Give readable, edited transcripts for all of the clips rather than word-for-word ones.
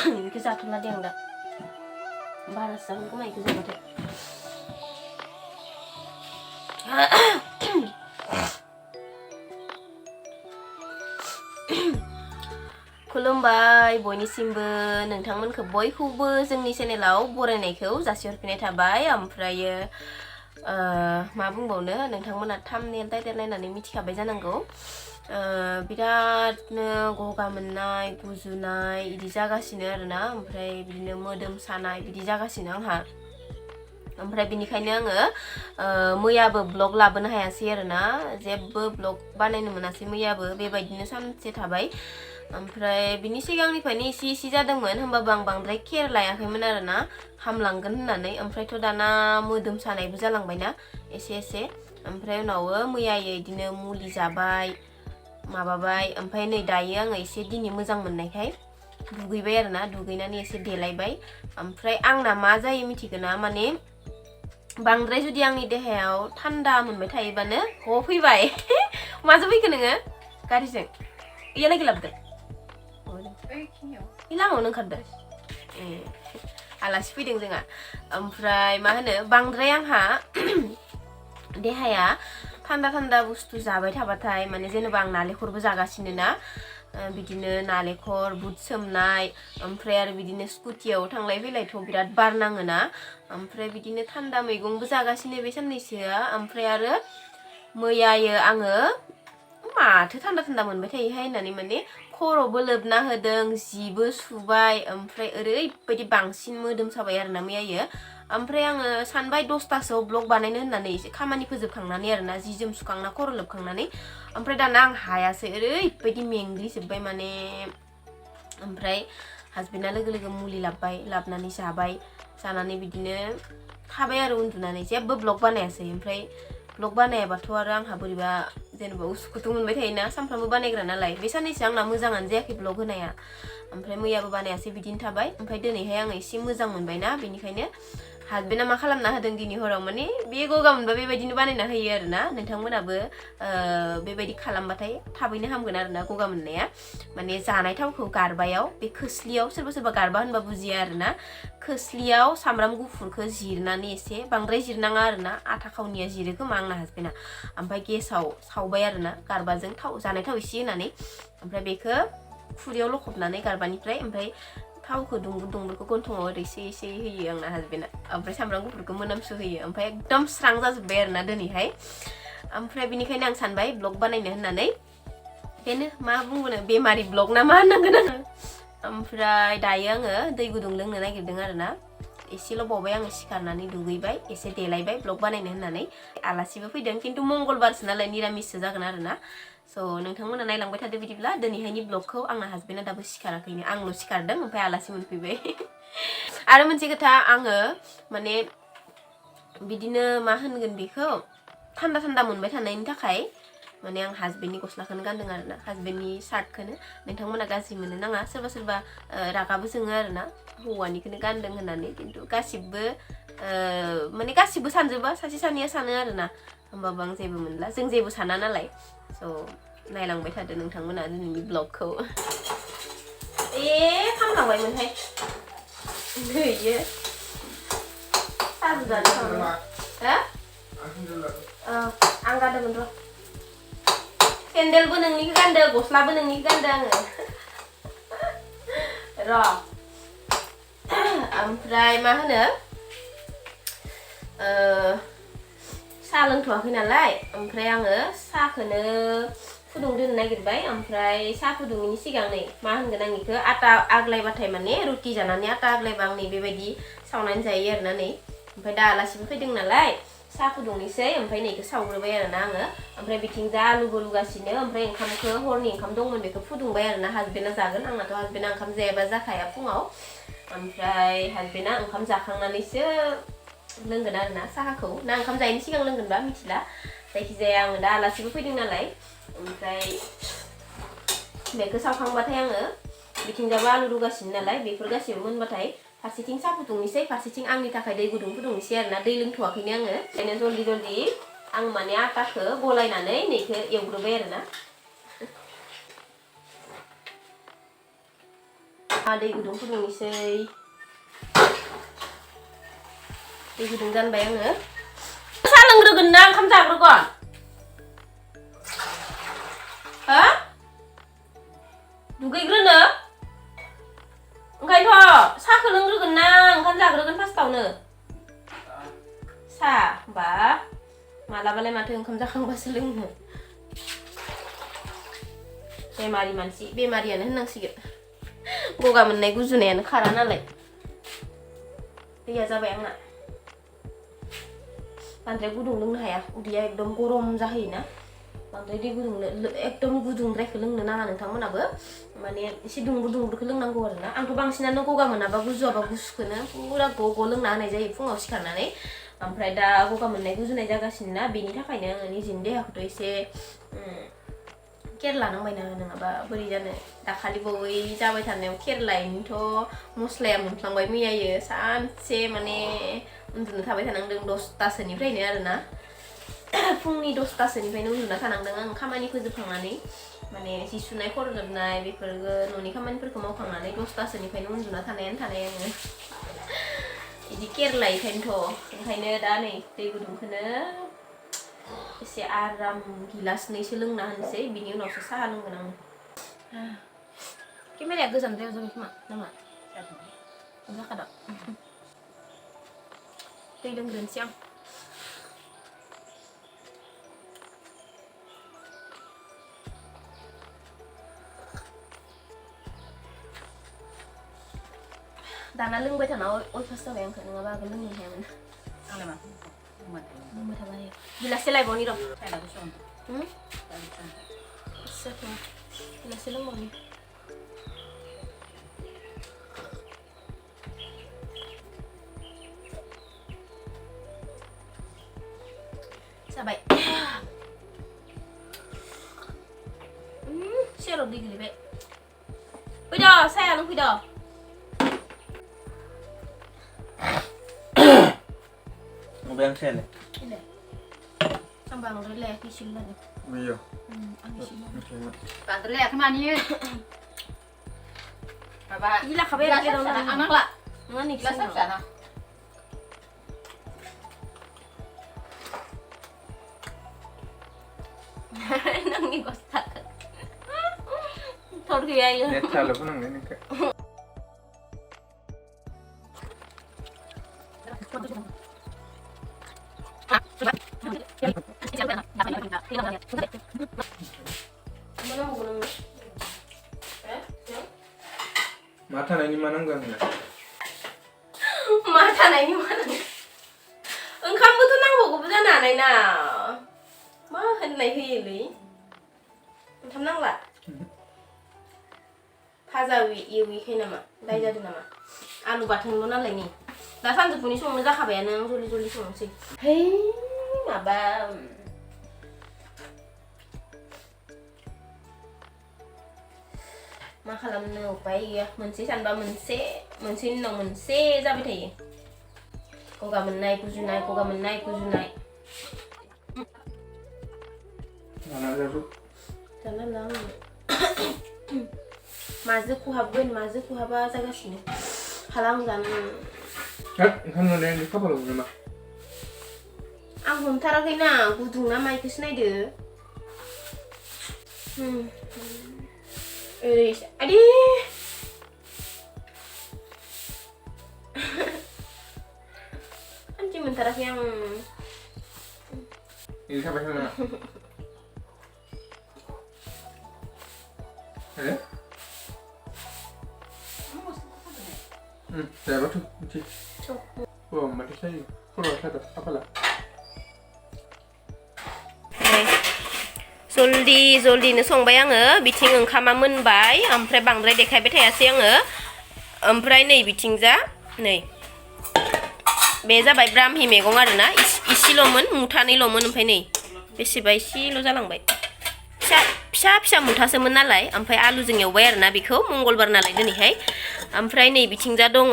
이렇게 자투나 댕다. 말았어. 그만 이렇게 잡아도. खुलुमबाय बयनिसिमबो नोंथांमोनखौ बयखौबो जोंनि चेनेलाव बरायनायखौ जासिहरफिननाय थाबाय ओमफ्रायो मा बुंबावनो नोंथांमोना थाम्बनेल टाइटेल नायनानै मिथिखाबाय जानांगौ बिरादनो गगा मोननाय गुजुनाय इदि जागासिनो आरोना ओमफ्राय बिदिनो मोदोम सानाय बिदि जागासिनो आंहा ओमफ्राय बिनिखायनो आङो मैयाबो ब्लग लाबोनो हायासै आरोना जेबो ब्लग बानायनो मोनासै मैयाबो बेबायदिनो सानसे थाबाय ओमफ्राय बिनि सिगांनिफ्रायनो इसे जादोंमोन होमबाबो आं बांद्राय केयार लायाखैमोन आरोना हामलांगोन होननानै ओमफ्रायथ' दाना मोदोम सानायबो जालांबायना एसे ओमफ्राय उनावबो मैयायो इदिनो मुलि जाबाय माबाबाय ओमफ्राय नै दायो आङो एसे दिनै मोजां मोननायखाय दुगैबाय आरोना दुगैनानै एसे देलायबाय ओमफ्राय आंना मा जायो मिथिगोना माने बांद्राय जुदि आंनि देहायाव थान्दा मोनबाय थायोबानो ह फैबाय माजों फैखो नोङो गारिजों इयालागै लाबोदों लामायावनो ओंखारदों आलासि फैदों जोंहा ओमफ्राय मा होनो बांद्राय आंहा देहाया थान्दा बुस्थु जाबाय थाबाथाय माने जेनेबा आं नालेंखरबो जागासिनो ना बिदिनो नालेंखर बुट सोमनाय ओमफ्राय आरो बिदिनो स्कुटियाव थांलाय फैलायथ' बिराद बार नाङोना ओमफ्राय बिदिनो थान्दा मैगंबो जागासिनो बे साननैसोआ ओमफ्राय आरो मैयायो आङो माथो थान्दा मोनबाय थायोहाय होननानै माने खर'बो लोबना होदों जिबो सुबाय ओमफ्राय ओरैबायदि बांसिन मोदोम साबाय आरोना मैयायो ओमफ्राय आङो सानबाय 10टासोआव ब्लग बानायनो होननानै एसे खामानि फोजोबखांनानै आरोना जि जोम सुखांना खर' लोबखांनानै ओमफ्राय दाना आं हायासै ओरैबायदि मेंग्लिजोब्बाय माने ओमफ्राय हासबेन्डआ लोगो मुलि लाबबाय लाबनानै जानानै बिदिनो थाबाय आरो उन्दुनानै जेबो ब्लग बानायासै ओमफ्राय ब्लग बानायाबाथ' आरो आंहा बोरैबा जेनेबा उसुखुथु मोनबाय थायोना सानफ्रामबो बानायग्रा नालाय बे साननैसो आंना मोजाङानो जायाखै ब्लग होनाया ओमफ्राय मैयाबो बानायासै बिदिनो थाबाय ओमफ्राय दिनैहाय आङो एसे मोजां मोनबायना बेनिखायनो हासबेन्डआ मा खालामना होदों दिनै हराव माने बे गगा मोनबा बेबायदिनो बानायना होयो आरोना नोंथांमोनाबो बेबायदि खालामबाथाय थाबैनो हामगोन आरोना गगा मोननाया माने जानाय थावखौ गारबायाव बे खोस्लियाव सोरबा गारबा होनबा बुजिया आरोना खोस्लियाव सामब्राम गुफुरखौ जिरनानै एसे बांद्राय जिरनाङा आरोना आथा खावनिया जिरो खोमा आंना हासबेन्डआ ओमफ्राय गेसाव सावबाय आरोना गारबाजों जानाय थाव एसे होनानै ओमफ्राय बेखौ खुरियाव लखबनानै गारबानिफ्राय ओमफ्राय थावखौ दुंबुरखौ गन्थङाव ओरै एसे होयो आंना हासबेन्डआ ओमफ्राय सामब्राम गुफुरखौ मोनामसु होयो ओमफ्राय एकदम स्रां जाजोब्बाय आरोना दिनैहाय ओमफ्राय बिनिखायनो आं सानबाय ब्लग बानायनो होननानै बेनो मा बुंनो बेमारि ब्लग ना मा होननांगोन आङो ओमफ्राय दायो आङो दै गुदुं लोंनो नागिरदों आरोना एसेल' बावबाय आङो सिखारनानै दुगैबाय एसे देलायबाय ब्लग बानायनो होननानै आलासिबो फैदों खिन्थु मंगलबारसो नालाय निरामिससो जागोन आरोना स' नोंथांमोना नायलांबाय थादो बिदिब्ला दिनैहायनि ब्लगखौ आंना हासबेन्डआ दाबो सिखाराखैनो आंल' सिखारदों ओमफ्राय आलासि मोनफैबाय आरो मोनसे खोथा आङो माने बिदिनो मा होनगोन बेखौ थान्दा मोनबाय थानायनि थाखाय माने आं हासबेन्डनि गस्लाखौनो गानदों आरोना हासबेन्डनि शार्टखौनो नोंथांमोना गाज्रि मोनो नाङा सोरबा रागाबो जोङो आरोना हौवानिखौनो गानदों होननानै खिन्थु गासिबो माने गासिबो सानजोबा सासे सानैया सानो आरोना होमबाबो आं जेबो मोनला जों जेबो साना नालाय स' नायलांबाय थादो नोंथांमोना दिनैनि ब्लगखौ खामलांबायमोनहाय नैयो साजु जानो थांनो हो आं गानदोंमोन र' सेन्देलबो नोंनिखौ गानदो गस्लाबो नोंनिखौ गानदो आङो र' ओमफ्राय मा होनो साहा लोंथ'वाखै नालाय ओमफ्राय आङो साहाखौनो फुदुंनो नागिरबाय ओमफ्राय साहा फुदुंनायनि सिगां नै मा होनगोन आं बेखौ आटा आग्लायबाथाय माने रुटि जानानै आटा आग्लायबा आं नै बेबायदि सावनानै जायो आरोना नै ओमफ्राय दा आलासिबो फैदों नालाय साहा फुदुंनोसै ओमफ्राय नैखौ सावग्रोबाय आरोना आङो ओमफ्राय बिथिंजा आलुबो रुगासिनो ओमफ्राय ओंखामखौ हरनि ओंखाम दंमोन बेखौ फुदुंबाय आरोना हासबेन्डआ जागोन आंनाथ' हासबेन्डआ ओंखाम जायाबा जाखाया फुङाव ओमफ्राय हासबेन्डआ ओंखाम जाखांनानैसो लोंगोन आरोना साहाखौ ना ओंखाम जायैनि सिगां लोंगोनबा मिथिला जायखिजाया आङो दा आलासिबो फैदों नालाय ओमफ्राय बेखौ सावखांबाथाय आङो बिथिंजाबो आलु रुगासिनो नालाय बेफोर गासिबो मोनबाथाय फारसेथिं साहा फुदुंनोसै फारसेथिं आंनि थाखाय दै गुदुं फुदुंनोसै आरोना दै लोंथ'वाखैनो आङो ओंखायनो जल्दि जल्दि आं माने आटाखौ गलायनानै नैखौ एवग्रोबाय आरोना दै गुदुं फुदुंनोसै दै गुदुं जानबाय आङो साहा लोंग्रोगोन ना ओंखाम जाग्रोगोन हो दुगैग्रोनो ओंखायनोथ' साहाखौ लोंग्रोगोन ना ओंखाम जाग्रोगोन फार्स्टआवनो साहा बा मालाबालाय माथो ओंखाम जाखांबासो लोंनो बेमारि मानसि बेमारियानो होननांसिगोन गगा मोननाय गुजुनायानो खारा नालाय दैया जाबाय आंना बांद्राय गुदुं लोंनो हाया उदैया एकदम गरम जाहैयोना बांद्राय दै गुदुं एकदम गुदुंद्रायखौ लोंनो नाङा नोंथांमोनाबो माने एसे दुंबुरखौ लोंनांगौ आरोना आंथ' बांसिनानो गगा मोनाबा गुजुआबा गुसुखौनो पुरा गग' लोंना होनाय जायो फुङाव सिखारनानै ओमफ्राय दा गगा मोननाय गुजुनाय जागासिनो ना बेनि थाखायनो आङो निजिनि देहाखौथ' एसे केयार लानांबायना नङाबा बोरै जानो दाखालि बावै जाबाय थानायाव केयार लायनोथ' मस्लाया मोनफ्लांबाय मैयायो सानसे माने उन्दुनो थाबाय थानांदों 10टासोनिफ्रायनो आरोना फुंनि 10टासोनिफ्रायनो उन्दुना थानांदों आं खामानि फोजोबखांनानै माने जि सुनाय खर' लोबनाय बेफोरखौ न'नि खामानिफोरखौ मावखांनानै 10टासोनिफ्रायनो उन्दुना थानायानो आङो बिदि केयार लायैखायनोथ' ओंखायनो दा नै दै गुदुंखौनो एसे आराम गिलासनैसो लोंना होनोसै बिनि उनावसो साहा लोंगोन आङो केमेराया गोजानद्रायाव जाबाय खोमा नामा जाखादा दै लोंग्रोनोसै आं दाना लोंबाय थाना अयभास जाबाय आंखौ नङाबा आगोल लोंनो हायामोन आंलाय मा लोंबाय थाबाय गिलाससे लायबावनि र' गिलाससे लोंबावनि जाबाय सेराव दै गोलैबाय फैद' साया लोंफैद' Yang saya ini sambal lele kisil lagi iya Bantu lihat kemana nih? Bapak gila kabar lagi dong anak lah mana nih gelas sana nang nih kostak thor gaya ya net salah pun nang ini kak mata ini mana enggak mata ini mana ओंखामबोथ' नांबावगौबो जानो हानाय ना मा होननाय होयोलै ओंखाम नांला भाजा एवैखाय नामा दाय जादों नामा आलु बाथोनल' नालाय नि दा सानजौफुनि संनो जाखाबायानो आं जलदि जलदि संनोसै है माबा मा खालामनो उपाय गैया मोनसे सानबा मोनसेनि उनाव मोनसे जाबाय थायो गगा मोननाय गुजुनाय जाला माजों खहाबा जागासिनो हाला आं जानो ओंखाम जानायनि खाफालाव नामा आं हमथाराखैना गुदुं ना माइखौसो नायदो ओरै आदि हान्थि मोनथाराखै आं ini sampai sana saya baru cuci oh mati saya kalau saya apa lah जल्दिनो संबाय आङो बिथिं ओंखामा मोनबाय ओमफ्राय बांद्राय देखायबाय थायासै आङो ओमफ्राय नै बिथिंजा नै बे जाबाय ब्राह्मी मैगं आरोना इसेल'मोन मुथानैल'मोन ओमफ्राय नै बेसेबा इसेल' जालांबाय फिसा मुथासोमोन नालाय ओमफ्राय आलुजों एवबाय आरोना बेखौ मंगलबार नालाय दिनैहाय ओमफ्राय नै बिथिंजा दङ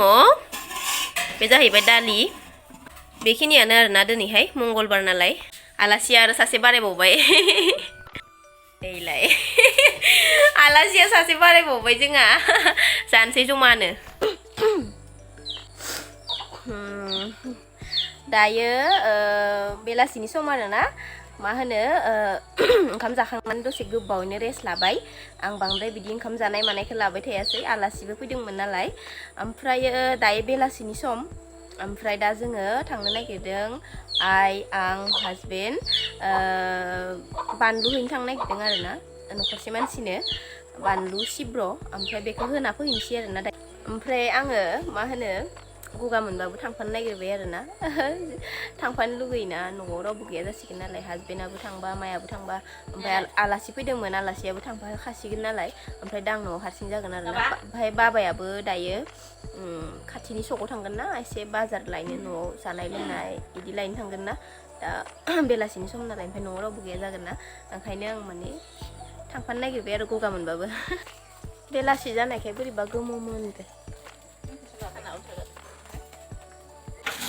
बे जाहैबाय दालि बेखिनियानो आरोना दिनैहाय मंगलबार नालाय आलासिया आरो सासे बारायबावबाय नैलाय आलासिया सासे बारायबावबाय जोंहा जानोसै जमानो दायो बेलासिनि सम आरोना मा होनो ओंखाम जाखांनानै दसे गोबावैनो रेस्ट लाबाय आं बांद्राय बिदि ओंखाम जानाय मानायखौ लाबाय थायासै आलासिबो फैदोंमोन नालाय ओमफ्रायो दायो बेलासिनि सम ओमफ्राय दा जोङो थांनो नागिरदों आइ आं हासबेन्ड बानलु हैनो थांनो नागिरदों आरोना न'खरसे मानसिनो बानलु सिब्र' ओमफ्राय बेखौ होना फैनोसै आरोना दा ओमफ्राय आङो मा होनो गगा मोनबाबो थांफानो नागिरबाय आरोना थांफानो लुगैयोना न'आव रावबो गैया जासिगोन नालाय हासबेन्डआबो थांबा मायाबो थांबा ओमफ्राय आलासि फैदोंमोन आलासियाबो थांफाखासिगोन नालाय ओमफ्राय दा आं न'आव हारसिं जागोन आरोना ओमफ्राय बाबायाबो दायो खाथिनि सकआव थांगोन ना एसे बाजार लायनो न'आव जानाय लोंनाय बिदि लायनो थांगोन ना दा बेलासिनि सम नालाय ओमफ्राय न'आव रावबो गैया जागोन ना ओंखायनो आं माने थांफानो नागिरबाय आरो गगा मोनबाबो बेलासि जानायखाय बोरैबा गोमो मोनदो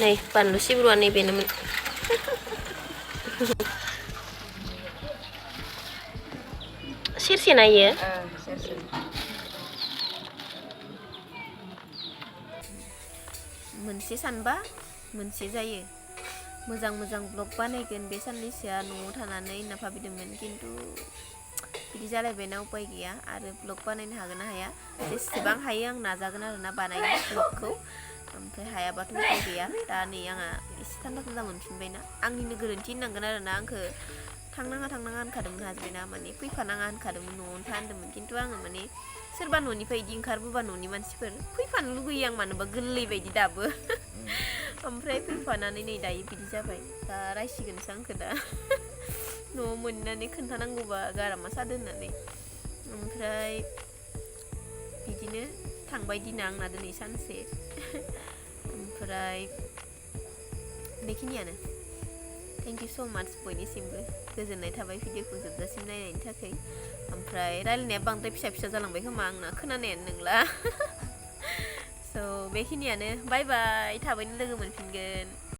नै बानलु सिब्रुआ नैबेनोमोन सेरसे नायो मोनसे सानबा मोनसे जायो मोजां ब्लग बानायगोन बे साननैसोआ न'आव थानानै होनना भाबिदोंमोन खिन्थु बिदि जालायबायना उपाय गैया आरो ब्लग बानायनो हागोन ना हाया जेसेबां हायो आं नाजागोन आरोना बानायनो ब्लगखौ ओमफ्राय हायाबाथ' उपाय गैया दा नै आंहा एसे थान्दा मोनफिनबायना आंनिनो गोरोन्थि होननांगोन आरोना आंखौ थांनाङा होनखादोंमोन हासबेन्डआ माने फैफानाङा होनखादोंमोन न'आवनो था होनदोंमोन खिन्थु आङो माने सोरबा न'निफ्राय इदि ओंखारबोबा न'नि मानसिफोर फैफानो लुगैयो आं मानोबा गोरलै बायदि दाबो ओमफ्राय फैफानानै नै दायो बिदि जाबाय दा रायसिगोनसो आंखौ दा न'आव मोननानै खोन्थानांगौबा गारामा सादो होननानै ओमफ्राय बिदिनो थांबाय दिना आंना दिनै सानसे ओमफ्राय बेखिनियानो थेंक इउ स' माच बयनिसिमबो गोजोननाय थाबाय भिडिअखौ जोबजासिम नायनायनि थाखाय ओमफ्राय रायलायनाया बांद्राय फिसा जालांबाय खोमा आंना खोनानायानो नंला स' बेखिनियानो बाय बाय थाबैनो लोगो मोनफिनगोन